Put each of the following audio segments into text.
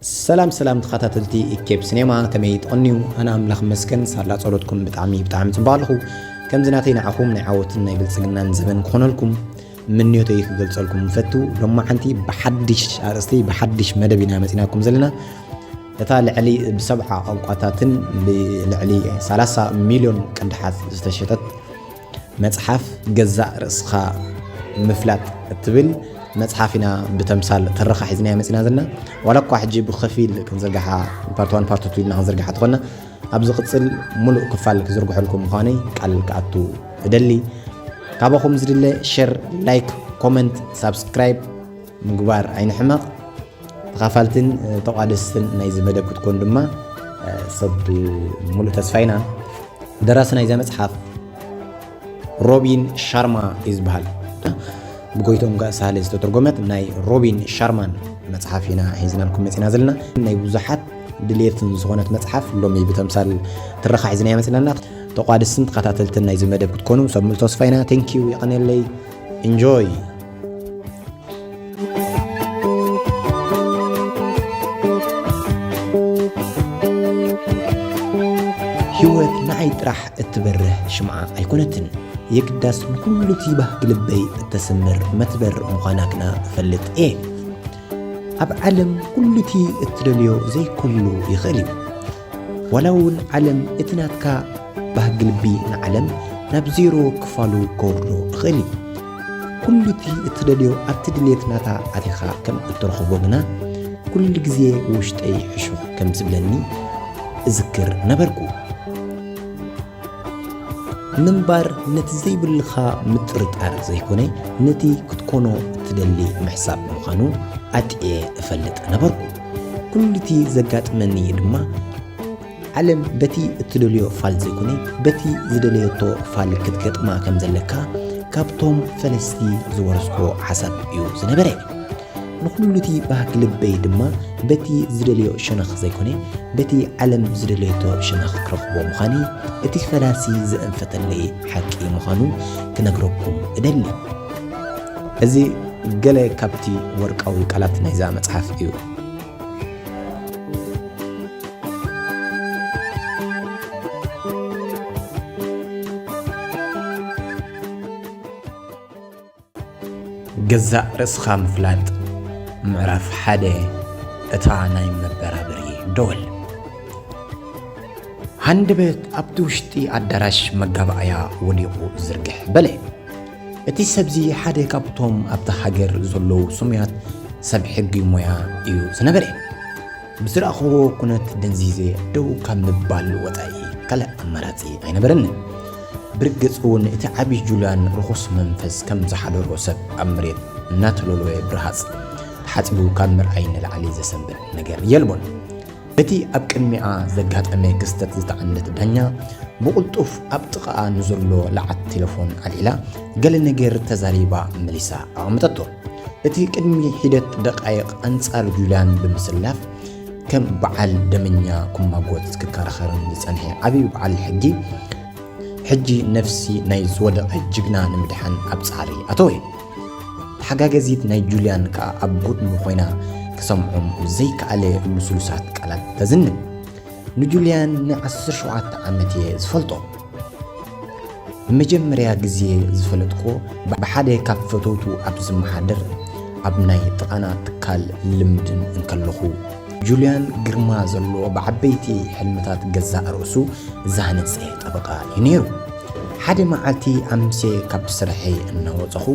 ሰላም ሰላም ተኸታተልቲ ኢኬብ ሲኔማ፣ ከመይ ትቐንዩ? ኣነ ኣምላኽ መስገን ሳላ ጸሎትኩም ብጣዕሚ ብጣዕሚ ጽቡቕ ኣለኹ። ከምዚ ናተይ ንዓኹም ናይ ዓወትን ናይ ብልጽግናን ዘበን ክኾነልኩም ምንዮተይ ክገልጸልኩም ንፈቱ። ሎማዓንቲ ብሓድሽ ኣርእስቲ ብሓድሽ መደብ ኢና መጺናኩም ዘለና። እታ ልዕሊ ብሰብዓ ቋንቋታትን ብልዕሊ ሰላሳ ሚልዮን ቅዳሓት ዝተሸጠት መጽሓፍ ገዛእ ርእስኻ ምፍላጥ እትብል መጽሓፍ ኢና ብተምሳል ትረኻ ሒዝና መጺና ዘለና። ዋላ እኳ ሕጂ ብኸፊል ክንዝርግሓ ፓርት ዋን ፓርት ቱ ኢልና ክንዝርግሓ ተኾንና፣ ኣብ ዝቕጽል ሙሉእ ክፋል ክዝርግሐልኩም ምዃነይ ቃል ክኣቱ እደሊ። ካባኹም ዝድለ ሸር፣ ላይክ፣ ኮመንት፣ ሳብስክራይብ ምግባር ኣይንሕመቕ። ተኻፋልትን ተቋደስትን ናይዚ መደብ ክትኮኑ ድማ ሰብ ሙሉእ ተስፋ ኢና። ደራሲ ናይዛ መጽሓፍ ሮቢን ሻርማ እዩ ዝበሃል። ብጎይቶም ጋእ ሳህለ ዝተተርጎመት ናይ ሮቢን ሻርማን መጽሓፍ ኢና ሒዝናልኩም መጺና ዘለና። ናይ ብዙሓት ድሌትን ዝኾነት መጽሓፍ ሎሚ ብተምሳል ትረኻ ሒዝና መጺና ኣለና። ተቋደስትን ተኸታተልትን ናይዚ መደብ ክትኮኑ ሰብ ሙሉእ ተስፋ ኢና። ቴንኪዩ፣ የቐንየለይ። ኢንጆይ። ህይወት ንዓይ ጥራሕ እትበርህ ሽምዓ ኣይኮነትን። የግዳስ ንኹሉ እቲ ባህጊ ልበይ እተስምር መትበር ምዃና ግና እፈልጥ እየ። ኣብ ዓለም ኩሉ እቲ እትደልዮ ዘይኮሉ ይኽእል እዩ። ዋላ እውን ዓለም እቲ ናትካ ባህጊ ልቢ ንዓለም ናብ ዜሮ ክፋሉ ከውርዶ ይኽእል እዩ። ኩሉ እቲ እትደልዮ ኣብቲ ድሌት ናታ ኣቲኻ ከም እትረኽቦ ግና ኩሉ ግዜ ውሽጠይ ሕሹኽ ከም ዝብለኒ እዝክር ነበርኩ። ምንባር ነቲ ዘይብልኻ ምጥርጣር ዘይኮነ፣ ነቲ ክትኮኖ እትደሊ ምሕሳብ ምዃኑ ኣጥዕየ እፈልጥ ነበርኩ። ኩሉ እቲ ዘጋጥመኒ ድማ ዓለም በቲ እትደልዮ ፋል ዘይኮነ፣ በቲ ዝደለየቶ ፋል ክትገጥማ ከም ዘለካ ካብቶም ፈለስቲ ዝወረስኮ ሓሳብ እዩ ዝነበረ። ንኹሉ እቲ ባህጊ ልበይ ድማ በቲ ዝደልዮ ሸነኽ ዘይኮነ፣ በቲ ዓለም ዝደለየቶ ሸነኽ ክረኽቦ ምዃኒ እቲ ፈላሲ ዘእንፈተለይ ሓቂ ምዃኑ ክነግረኩም እደሊ። እዚ ገለ ካብቲ ወርቃዊ ቃላት ናይዛ መጽሓፍ እዩ። ገዛእ ርእስኻ ምፍላጥ። ምዕራፍ ሓደ። እታ ናይ መበራበሪ ደወል። ሃንደበት ኣብቲ ውሽጢ ኣዳራሽ መጋባእያ ወዲቑ ዝርግሕ በለ። እቲ ሰብዚ ሓደ ካብቶም ኣብታ ሃገር ዘለዉ ስሙያት ሰብ ሕጊ ሞያ እዩ ዝነበረ። ብዝረኣኽዎ ኩነት ደንዚዘ ደው ካብ ምባል ወጻኢ ካልእ ኣማራጺ ኣይነበረንን። ብርግጽ እውን እቲ ዓቢ ጁልያን ርኹስ መንፈስ ከም ዝሓደሮ ሰብ ኣብ መሬት እናተለለወ ብርሃጽ ተሓጺቡ ካብ ምርኣይ ንላዕሊ ዘሰንብድ ነገር የልቦን። በቲ ኣብ ቅድሚኣ ዘጋጠመ ክስተት ዝተዓንደት ዳኛ ብቕልጡፍ ኣብ ጥቓኣ ንዘሎ ለዓት ቴሌፎን ኣልዒላ ገለ ነገር ተዛሪባ መሊሳ ኣቐመጠቶ። እቲ ቅድሚ ሒደት ደቃይቕ ኣንጻር ጁልያን ብምስላፍ ከም በዓል ደመኛ ክማጎት ክከራኸርን ዝጸንሐ ዓቢ በዓል ሕጊ፣ ሕጂ ነፍሲ ናይ ዝወደቐ ጅግና ንምድሓን ኣብ ጻዕሪ ኣተወ። ተሓጋገዚት ናይ ጁልያን ከኣ ኣብ ጎድኑ ኮይና ክሰምዖም ዘይከኣለ ልስሉሳት ቃላት ተዝንብ። ንጁልያን ንዓሰርተ ሸውዓተ ዓመት እየ ዝፈልጦ። ንመጀመርያ ግዜ ዝፈለጥኩዎ ብሓደ ካብ ፈተውቱ ኣብ ዝመሓደር ኣብ ናይ ጥቓና ትካል ልምድን እንከለኹ፣ ጁልያን ግርማ ዘለዎ ብዓበይቲ ሕልምታት ገዛእ ርእሱ ዝሃነጸ ጠበቓ እዩ ነይሩ። ሓደ መዓልቲ ኣምሴ ካብ ስርሐይ እናወጸኹ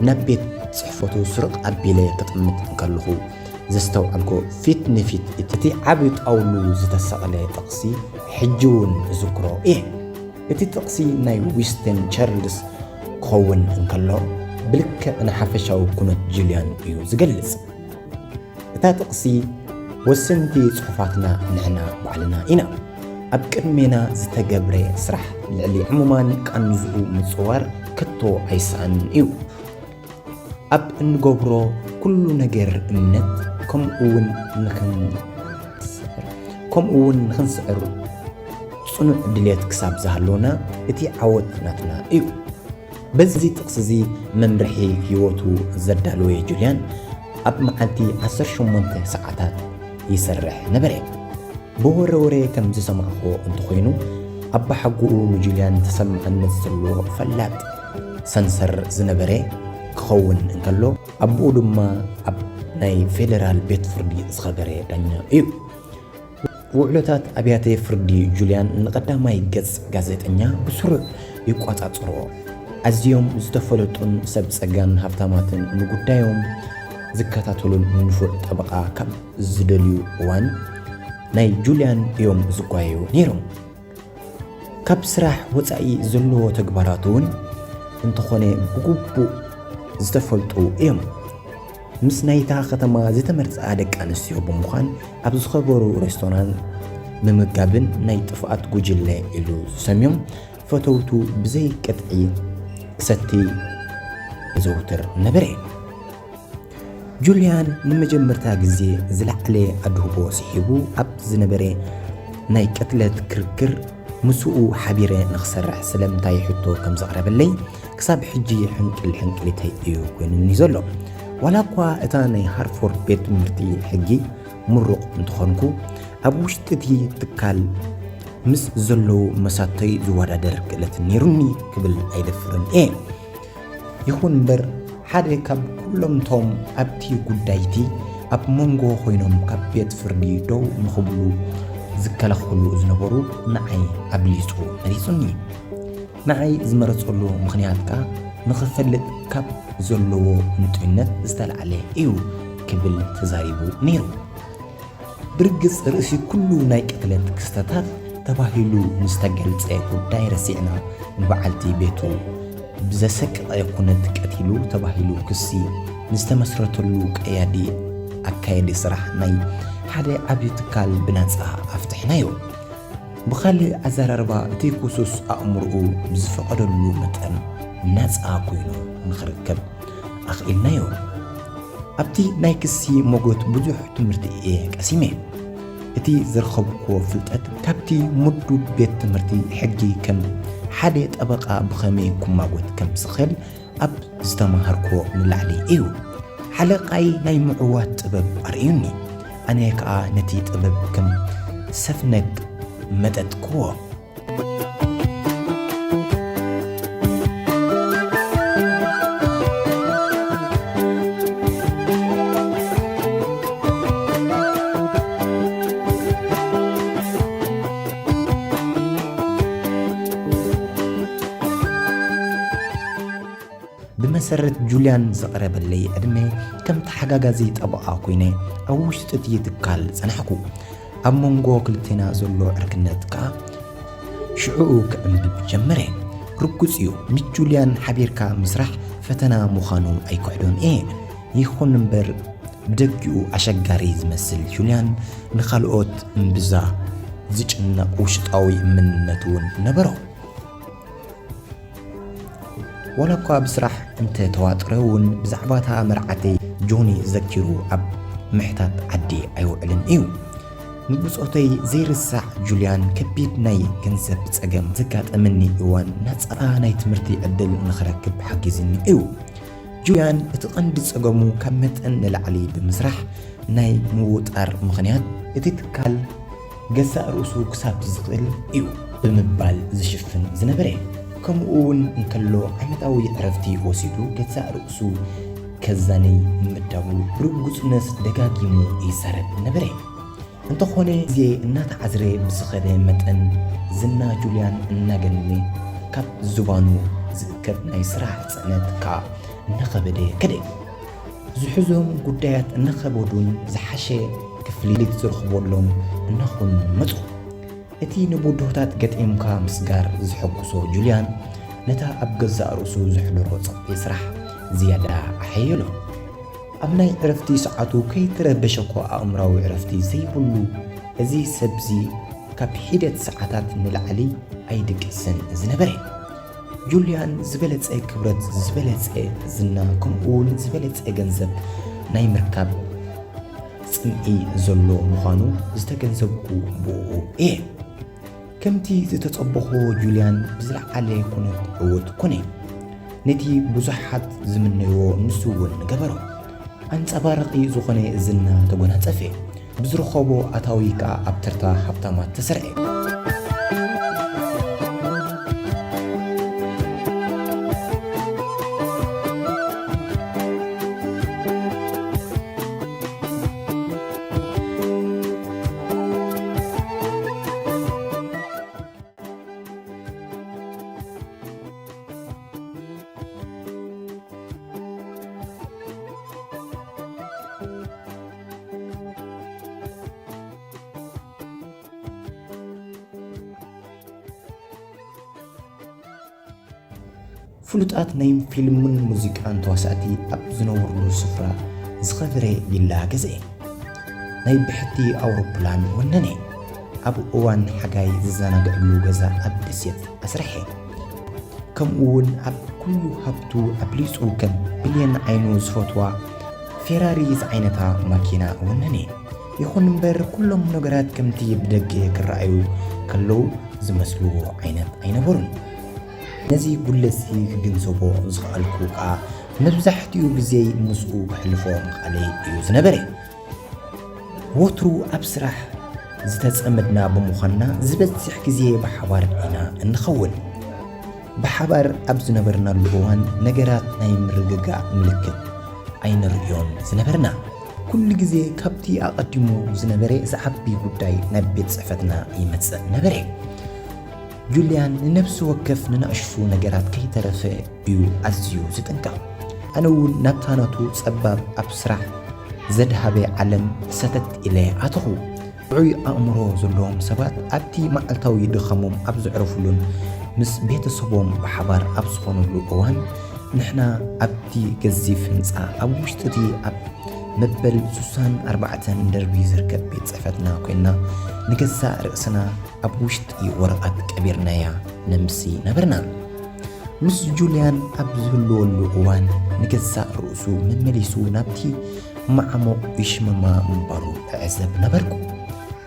ናብ ቤት ጽሕፈቱ ስርቕ ኣቢለ ክጥምት እንከለኹ ዘስተውዓልኩ ፊት ንፊት እቲ ዓቢ ጣውሉ ዝተሰቕለ ጥቕሲ ሕጂ እውን እዝክሮ እየ። እቲ ጥቕሲ ናይ ዊስተን ቸርልስ ክኸውን እንከሎ፣ ብልክዕ ንሓፈሻዊ ኩነት ጁልያን እዩ ዝገልጽ። እታ ጥቕሲ፣ "ወሰንቲ ጽሑፋትና ንሕና ባዕልና ኢና። ኣብ ቅድሜና ዝተገብረ ስራሕ ልዕሊ ዕሙማን ቃንዝኡ ምጽዋር ከቶ ኣይሰኣንን እዩ። ኣብ እንገብሮ ኩሉ ነገር እምነት፣ ከምኡ እውን ንኽን-፣ ከምኡ እውን ንኽንስዕር ጽኑዕ ድሌት ክሳብ ዝሃለወና፣ እቲ ዓወት ናትና እዩ።" በዚ ጥቕሲ እዚ መምርሒ ህይወቱ ዘዳለወ ጁልያን፣ ኣብ መዓልቲ ዓሰርተ ሸሞንተ ሰዓታት ይሰርሕ ነበረ። ብወረ ወረ ከም ዝሰማዕኹዎ እንተኾይኑ፣ ኣባሓጎኡ ንጁልያን ተሰማዕነት ዘለዎ ፈላጥ ሰንሰር ዝነበረ ክኸውን እንከሎ፣ ኣቦኡ ድማ ኣብ ናይ ፌደራል ቤት ፍርዲ ዝኸበረ ዳኛ እዩ። ውዕሎታት ኣብያተ ፍርዲ ጁልያን ንቐዳማይ ገጽ ጋዜጠኛ ብስሩዕ ይቆጻጽርዎ። ኣዝዮም ዝተፈለጡን ሰብ ጸጋን ሃብታማትን ንጉዳዮም ዝከታተሉን ንፉዕ ጠበቓ ካብ ዝደልዩ እዋን ናይ ጁልያን እዮም ዝጓየዩ ነይሮም። ካብ ስራሕ ወጻኢ ዘለዎ ተግባራቱ እውን እንተኾነ ብግቡእ ዝተፈልጡ እዮም። ምስ ናይታ ከተማ ዝተመርጻ ደቂ ኣንስትዮ ብምዃን ኣብ ዝኸበሩ ሬስቶራንት ምምጋብን ናይ ጥፍኣት ጉጅለ ኢሉ ዝሰምዮም ፈተውቱ ብዘይ ቅጥዒ ክሰቲ ዘውትር ነበረ። ጁልያን ንመጀመርታ ግዜ ዝለዓለ ኣድህቦ ስሒቡ ኣብ ዝነበረ ናይ ቅትለት ክርክር ምስኡ ሓቢረ ንኽሰርሕ ስለምንታይ ሕቶ ከም ዘቕረበለይ ክሳብ ሕጂ ሕንቅል ሕንቅሊተይ እዩ ኮይኑኒ ዘሎ። ዋላ እኳ እታ ናይ ሃርፎርድ ቤት ትምህርቲ ሕጊ ምሩቕ እንተኾንኩ፣ ኣብ ውሽጢ እቲ ትካል ምስ ዘለዉ መሳቶይ ዝወዳደር ክእለት ነይሩኒ ክብል ኣይደፍርን እየ። ይኹን እምበር፣ ሓደ ካብ ኩሎምቶም ኣብቲ ጉዳይቲ ኣብ መንጎ ኮይኖም ካብ ቤት ፍርዲ ደው ንኽብሉ ዝከላኸሉ ዝነበሩ ንዓይ ኣብሊጹ መሪጹኒ። ንዓይ ዝመረጸሉ ምኽንያት ከኣ ንኽፈልጥ ካብ ዘለዎ ህንጡይነት ዝተላዕለ እዩ ክብል ተዛሪቡ ነይሩ። ብርግጽ ርእሲ ኩሉ ናይ ቅትለት ክስተታት ተባሂሉ ንዝተገልጸ ጉዳይ ረሲዕና ንበዓልቲ ቤቱ ብዘሰቅቐ ኩነት ቀቲሉ ተባሂሉ ክሲ ንዝተመስረተሉ ቀያዲ ኣካያዲ ስራሕ ናይ ሓደ ዓብዪ ትካል ብናጻ ኣፍትሕናዮ። ብኻልእ ኣዘራርባ እቲ ክሱስ ኣእምሮኡ ብዝፈቐደሉ መጠን ናጻ ኮይኑ ንኽርከብ ኣኽኢልናዮ። ኣብቲ ናይ ክሲ ሞጎት ብዙሕ ትምህርቲ እየ ቀሲመ። እቲ ዝረኸብኩዎ ፍልጠት ካብቲ ምዱብ ቤት ትምህርቲ ሕጊ ከም ሓደ ጠበቓ ብኸመይ ክማጎት ከም ዝኽእል ኣብ ዝተማሃርኩዎ ንላዕሊ እዩ። ሓለቓይ ናይ ምዕዋት ጥበብ ኣርእዩኒ። ኣነ ከኣ ነቲ ጥበብ ከም ሰፍነግ መጠጥኩዎ። ብመሰረት ጁልያን ዘቕረበለይ ዕድመ፣ ከም ተሓጋጋዚ ጠበቓ ኮይነ ኣብ ውሽጢ እቲ ትካል ጸናሕኩ። ኣብ መንጎ ክልቴና ዘሎ ዕርክነት ከኣ ሽዑኡ ክዕምብብ ጀመረ። ርጉጽ እዩ፣ ምስ ጁልያን ሓቢርካ ምስራሕ ፈተና ምዃኑ ኣይክሕዶን እየ። ይኹን እምበር፣ ብደጊኡ ኣሸጋሪ ዝመስል ጁልያን ንኻልኦት እምብዛ ዝጭነቕ ውሽጣዊ መንነት እውን ነበሮ። ዋላ እኳ ብስራሕ እንተ ተዋጥረ እውን፣ ብዛዕባታ መርዓተይ ጆኒ ዘኪሩ ኣብ ምሕታት ዓዲ ኣይውዕልን እዩ። ንብጾተይ ዘይርሳዕ ጁልያን ከቢድ ናይ ገንዘብ ጸገም ዘጋጠመኒ እዋን ናጻ ናይ ትምህርቲ ዕድል ንኽረክብ ሓጊዝኒ እዩ። ጁልያን እቲ ቀንዲ ጸገሙ ካብ መጠን ንላዕሊ ብምስራሕ ናይ ምውጣር ምኽንያት እቲ ትካል ገዛእ ርእሱ ክሳብ ዝኽእል እዩ ብምባል ዝሽፍን ዝነበረ። ከምኡ እውን እንከሎ ዓመታዊ ዕረፍቲ ወሲዱ ገዛእ ርእሱ ከዛንይ ምምዳቡ ብርጉጽነት ደጋጊሙ ይዛረብ ነበረ። እንተኾነ ግዜ እናተዓዝረ ብዝኸደ መጠን ዝና ጁልያን እናገነነ ካብ ዝባኑ ዝእከብ ናይ ስራሕ ጽዕነት ከኣ እናኸበደ ከደ። ዝሕዞም ጉዳያት እናኸበዱን ዝሓሸ ክፍሊት ዝረኽበሎም እናኾኑ መጹ። እቲ ንብድሆታት ገጢምካ ምስጋር ዘሐጉሶ ጁልያን፣ ነታ ኣብ ገዛእ ርእሱ ዘሕደሮ ጸቕጢ ስራሕ ዝያዳ ኣሐየሎ። ኣብ ናይ ዕረፍቲ ሰዓቱ ከይተረበሸ እኳ ኣእምራዊ ዕረፍቲ ዘይብሉ እዚ ሰብዚ ካብ ሒደት ሰዓታት ንላዕሊ ኣይድቅስን ዝነበረ። ጁልያን ዝበለጸ ክብረት፣ ዝበለጸ ዝና፣ ከምኡውን ዝበለጸ ገንዘብ ናይ ምርካብ ጽምኢ ዘሎ ምዃኑ ዝተገንዘብኩ ብእኡ እየ። ከምቲ ዝተጸበኹ ጁልያን ብዝለዓለ ኩነት ዕዉት ኮነ። ነቲ ብዙሓት ዝምነይዎ ንሱ እውን ገበሮ። ኣንጸባራቒ ዝኾነ ዝና ተጎናጸፈ። ብዝረኸቦ ኣታዊ ከኣ ኣብ ተርታ ሃብታማት ተሰርዐ። ፍሉጣት ናይ ፊልምን ሙዚቃን ተዋሳእቲ ኣብ ዝነብርሉ ስፍራ ዝኸበረ ቪላ ገዝአ። ናይ ብሕቲ ኣውሮፕላን ወነነ። ኣብ እዋን ሓጋይ ዝዘናግዕሉ ገዛ ኣብ ደሴት ኣስርሐ። ከምኡ እውን ኣብ ኩሉ ሃብቱ ኣብሊጹ ከም ብሌን ዓይኑ ዝፈትዋ ፌራሪ ዝዓይነታ ማኪና ወነነ። ይኹን እምበር፣ ኩሎም ነገራት ከምቲ ብደገ ክረኣዩ ከለዉ ዝመስልዎ ዓይነት ኣይነበሩን። ነዚ ጉድለትሲ ክግንዘቦ ዝኸኣልኩ ከኣ፣ መብዛሕትኡ ግዜይ ምስኡ ከሕልፎ ምኽኣለይ እዩ ዝነበረ። ወትሩ ኣብ ስራሕ ዝተጸመድና ብምዃንና፣ ዝበዝሕ ግዜ ብሓባር ኢና እንኸውን። ብሓባር ኣብ ዝነበርናሉ እዋን፣ ነገራት ናይ ምርግጋእ ምልክት ኣይንርእዮን ዝነበርና። ኩሉ ግዜ ካብቲ ኣቐዲሙ ዝነበረ ዝዓቢ ጉዳይ ናብ ቤት ጽሕፈትና ይመጽእ ነበረ። ጁልያን ንነፍሲ ወከፍ ንናእሽቱ ነገራት ከይተረፈ እዩ ኣዝዩ ዝጥንቀቕ። ኣነ እውን ናብታ ናቱ ጸባብ ኣብ ስራሕ ዘድሃበ ዓለም ሰተት ኢለ ኣተኹ። ጥዑይ ኣእምሮ ዘለዎም ሰባት ኣብቲ መዓልታዊ ድኻሞም ኣብ ዘዕርፉሉን ምስ ቤተሰቦም ብሓባር ኣብ ዝኾኑሉ እዋን፣ ንሕና ኣብቲ ገዚፍ ህንጻ ኣብ ውሽጢ እቲ ኣብ መበል ሱሳን ኣርባዕተን ደርቢ ዝርከብ ቤት ጽሕፈትና ኮይንና፣ ንገዛእ ርእስና ኣብ ውሽጢ ወረቐት ቀቢርናያ ነምሲ ነበርና። ምስ ጁልያን ኣብ ዝህልወሉ እዋን፣ ንገዛእ ርእሱ መመሊሱ ናብቲ ማዕሙቕ ይሽምማ ምንባሩ እዕዘብ ነበርኩ።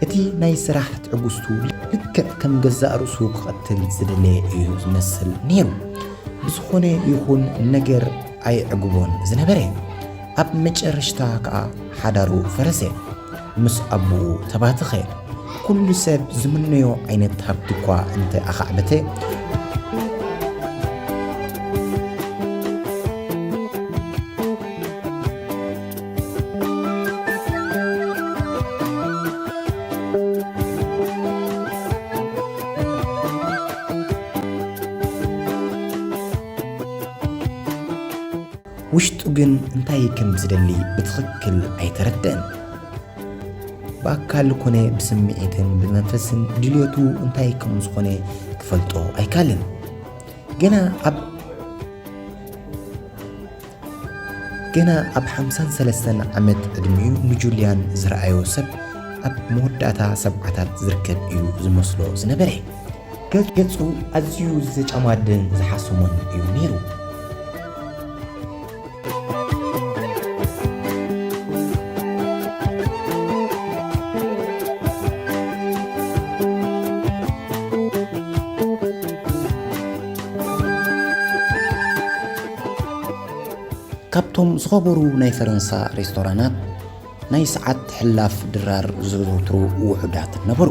እቲ ናይ ስራሕ ትዕግስቱ ልክዕ ከም ገዛእ ርእሱ ክቐትል ዝደለየ እዩ ዝመስል ነይሩ። ብዝኾነ ይኹን ነገር ኣየዕግቦን ዝነበረ። ኣብ መጨረሽታ ከኣ ሓዳሩ ፈረሰ። ምስ ኣቦኡ ተባተኸ። ኩሉ ሰብ ዝምነዮ ዓይነት ሃብቲ እኳ እንተ ኣኻዕበተ፣ ውሽጡ ግን እንታይ ከም ዝደሊ ብትኽክል ኣይተረድአን። ብኣካል ኮነ ብስምዒትን ብመንፈስን ድልየቱ እንታይ ከም ዝኾነ ክፈልጦ ኣይካልን። ገና ኣብ፣ ገና ኣብ ሓምሳን ሰለስተን ዓመት ዕድሚኡ ንጁልያን ዝረኣዮ ሰብ ኣብ መወዳእታ ሰብዓታት ዝርከብ እዩ ዝመስሎ ዝነበረ። ገ-፣ ገጹ ኣዝዩ ዝተጨማደን ዝሓሰሞን እዩ ነይሩ። ካብቶም ዝኸበሩ ናይ ፈረንሳ ሬስቶራናት፣ ናይ ሰዓት ሕላፍ ድራር ዘዘውትሩ ውሑዳት ነበሩ።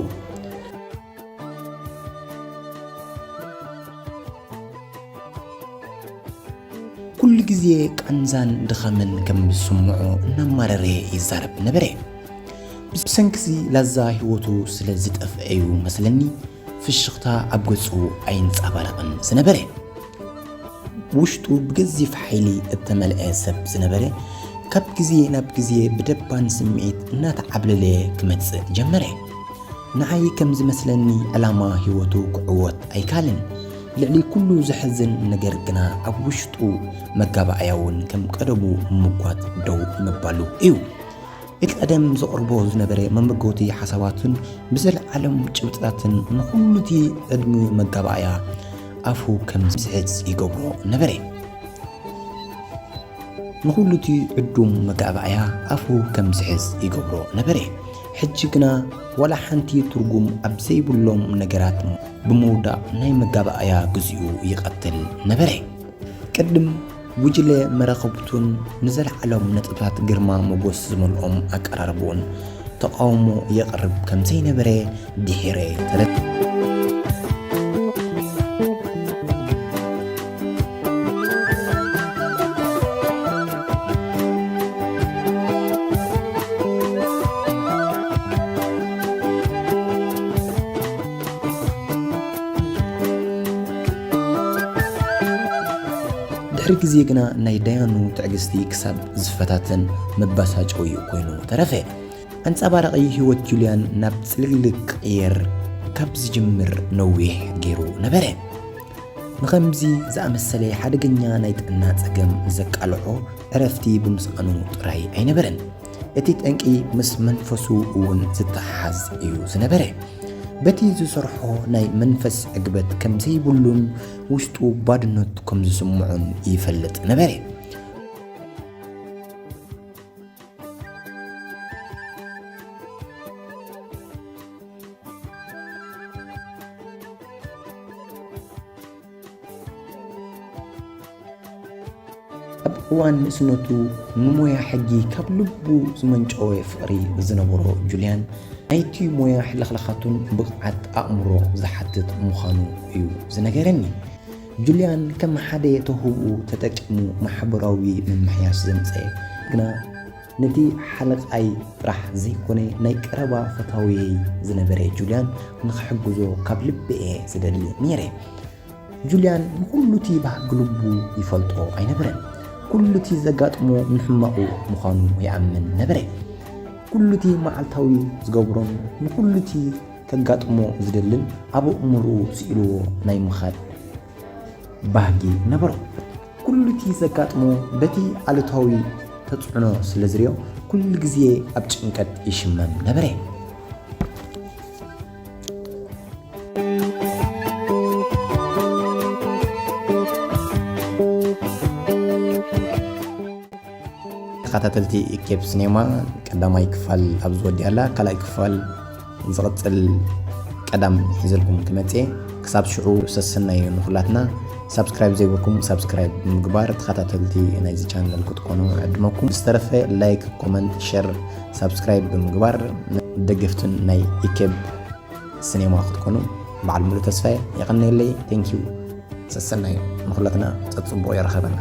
ኩሉ ግዜ ቃንዛን ድኻምን ከም ዝስምዖ እናማረረ ይዛረብ ነበረ። ብሰንክዚ ላዛ ህይወቱ ስለ ዝጠፍአ እዩ መስለኒ፣ ፍሽኽታ ኣብ ገጹ ኣይንጸባረቕን ዝነበረ። ውሽጡ ብገዚፍ ሓይሊ እተመልአ ሰብ ዝነበረ፣ ካብ ግዜ ናብ ግዜ ብደባን ስምዒት እናተዓብለለ ክመጽእ ጀመረ። ንዓይ ከም ዝመስለኒ፣ ዕላማ ህይወቱ ክዕወት ኣይካልን። ልዕሊ ኩሉ ዘሕዝን ነገር ግና፣ ኣብ ውሽጡ መጋባእያ እውን ከም ቀደሙ ምምጓት ደው ምባሉ እዩ። እቲ ቀደም ዘቕርቦ ዝነበረ መመገውቲ ሓሳባትን ብዘለዓለም ጭብጥታትን ንኹሉ እቲ ዕድሚኡ መጋባእያ ኣፉ ከም ዝሕዝ ይገብሮ ነበረ። ንኹሉ እቲ ዕዱም መጋባእያ ኣፉ ከም ዝሕዝ ይገብሮ ነበረ። ሕጂ ግና ዋላ ሓንቲ ትርጉም ኣብ ዘይብሎም ነገራት ብምውዳቕ ናይ መጋባእያ ግዚኡ ይቐትል ነበረ። ቅድም ጉጅለ መራኸብቱን ንዘለዓሎም ነጥብታት ግርማ ሞገስ ዝመልኦም ኣቀራርባኡን ተቓውሞ የቕርብ ከም ዘይነበረ ድሒረ ተረድ ድሕሪ ግዜ ግና ናይ ዳያኑ ትዕግስቲ ክሳብ ዝፈታተን መባሳጨዊ ኮይኑ ተረፈ። ኣንጸባራቒ ህይወት ጁልያን ናብ ጽልግልግ ክቕየር ካብ ዝጅምር ነዊሕ ገይሩ ነበረ። ንኸምዚ ዝኣመሰለ ሓደገኛ ናይ ጥዕና ጸገም ዘቃልዖ ዕረፍቲ ብምስኣኑ ጥራይ ኣይነበረን። እቲ ጠንቂ ምስ መንፈሱ እውን ዝተሓሓዝ እዩ ዝነበረ። በቲ ዝሰርሖ ናይ መንፈስ ዕግበት ከም ዘይብሉን ውሽጡ ባድነት ከም ዝስምዖን ይፈልጥ ነበረ። ኣብ እዋን ንእስነቱ ንሞያ ሕጊ ካብ ልቡ ዝመንጨወ ፍቕሪ ዝነበሮ ጁልያን፣ ናይቲ ሞያ ሕልኽላኻቱን ብቕዓት ኣእምሮ ዝሓትት ምዃኑ እዩ ዝነገረኒ። ጁልያን ከም ሓደ ተውህቦኡ ተጠቂሙ ማሕበራዊ ምምሕያሽ ዘምጸኤ ግና፣ ነቲ ሓለቓይ ጥራሕ ዘይኮነ፣ ናይ ቀረባ ፈታውየይ ዝነበረ ጁልያን ንኽሕግዞ ካብ ልቢ እየ ዝደሊ ነይረ። ጁልያን ንኹሉ እቲ ባህጊ ልቡ ይፈልጦ ኣይነበረን። ኩሉ እቲ ዘጋጥሞ ንሕማቑ ምዃኑ ይኣምን ነበረ። ኩሉ እቲ መዓልታዊ ዝገብሮን ንኹሉ እቲ ከጋጥሞ ዝደልን ኣብ ኣእምሮኡ ስኢልዎ ናይ ምኻድ ባህጊ ነበሮ። ኩሉ እቲ ዘጋጥሞ በቲ ኣሉታዊ ተጽዕኖ ስለ ዝርእዮ፣ ኩሉ ግዜ ኣብ ጭንቀት ይሽመም ነበረ። ተኸታተልቲ ኢኬፕ ሲኔማ፣ ቀዳማይ ክፋል ኣብዚ ወዲኣላ። ካልኣይ ክፋል ዝቕጽል ቀዳም ሒዘልኩም ክመጽእ። ክሳብ ሽዑ ሰሰናዩ ንኹላትና። ሳብስክራይብ ዘይብልኩም ሳብስክራይብ ብምግባር ተኸታተልቲ ናይዚ ቻነል ክትኮኑ ዕድመኩም። ዝተረፈ ላይክ፣ ኮመንት፣ ሸር፣ ሳብስክራይብ ብምግባር ደገፍትን ናይ ኢኬብ ሲኔማ ክትኮኑ በዓል ሙሉ ተስፋየ። የቐንየለይ። ቴንኪዩ። ሰሰናዩ ንኹላትና። ጸጽቡቕ የረኸበና።